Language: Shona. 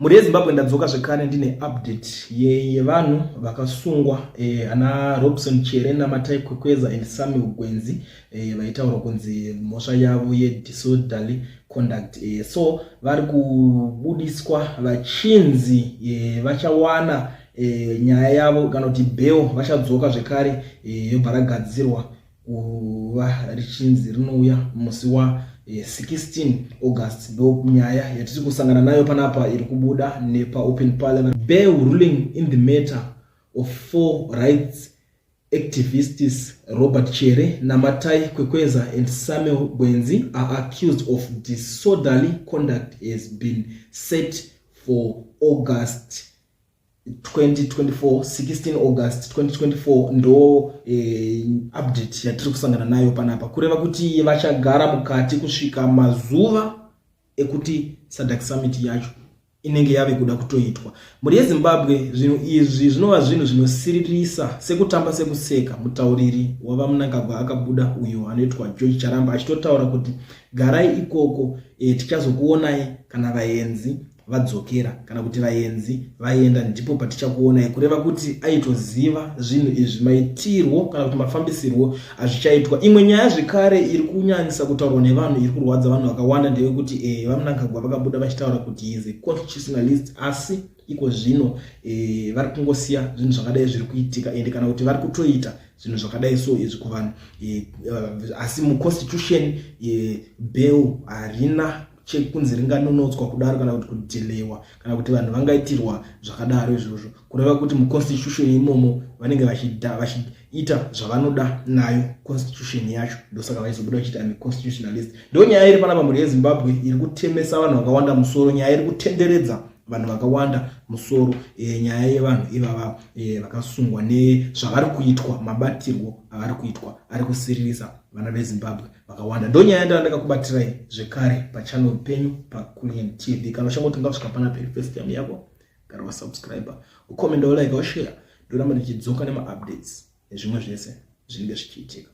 Mhuri yeZimbabwe, ndadzoka zvekare ndine update yevanhu vakasungwa, ana Robson Chere, Namatai Kwekweza and Samuel Gwenzi, vaitaurwa kunzi mhosva yavo yedisorderly conduct. So vari kubudiswa vachinzi vachawana nyaya yavo kana kuti bail, vachadzoka zvekare, yobva ragadzirwa kuva richinzi rinouya musi wa16 August. Ndo nyaya yatiri kusangana nayo panapa iri kubuda nepaOpen Parliament. Bail ruling in the matter of four rights activists Robert Chere, Namatai Kwekweza and Samuel Gwenzi are accused of disorderly conduct has been set for August 2024. 16 August 2024 ndo update yatiri kusangana nayo panapa, kureva kuti vachagara mukati kusvika mazuva ekuti SADC summit yacho inenge yave kuda kutoitwa. Mhuri yeZimbabwe, zvinhu izvi zvinova zvinhu zvinosiririsa, sekutamba sekuseka. Mutauriri wavaMnangagwa akabuda, uyo anoitwa George Charamba, achitotaura kuti garai ikoko, tichazokuonai kana vaenzi vadzokera kana kuti vaenzi vaenda, ndipo patichakuonai. Kureva kuti aitoziva zvinhu izvi, maitirwo kana kuti mafambisirwo azvichaitwa. Imwe nyaya zvekare iri kunyanyisa kutaurwa nevanhu, iri kurwadza vanhu vakawanda, ndeyekuti vaMnangagwa vakabuda vachitaura kuti is a constitutionalist, asi iko zvino vari kungosiya zvinhu zvakadai zviri kuitika, ende kana kuti vari kutoita zvinhu zvakadai so izvi kuvanhu, asi muconstitution bail harina chekunzi ringanonotswa kudaro kana kuti kudhilewa kana kuti vanhu vangaitirwa zvakadaro izvozvo. Kureva kuti muconstitution imomo vanenge vachiita zvavanoda nayo constitution yacho. Ndosaka vaizobuda vachiti am constitutionalist. Ndo nyaya iri panapa, mhuri yeZimbabwe, iri kutemesa vanhu vakawanda musoro, nyaya iri kutenderedza vanhu vakawanda musoro, nyaya yevanhu ivava vakasungwa nezvavari kuitwa, mabatirwo avari kuitwa ari kusiririsa vana veZimbabwe vakawanda. Ndo nyaya yandava ndakakubatirai zvekare pachannel penyu paCulian TV. Kana uchangotanga kusvika panapa iri first time yako, gara wasubscribe, ucomment, ulike, ushare. Ndoramba ndichidzoka nemaupdates nezvimwe zvese zvinenge zvichiitika.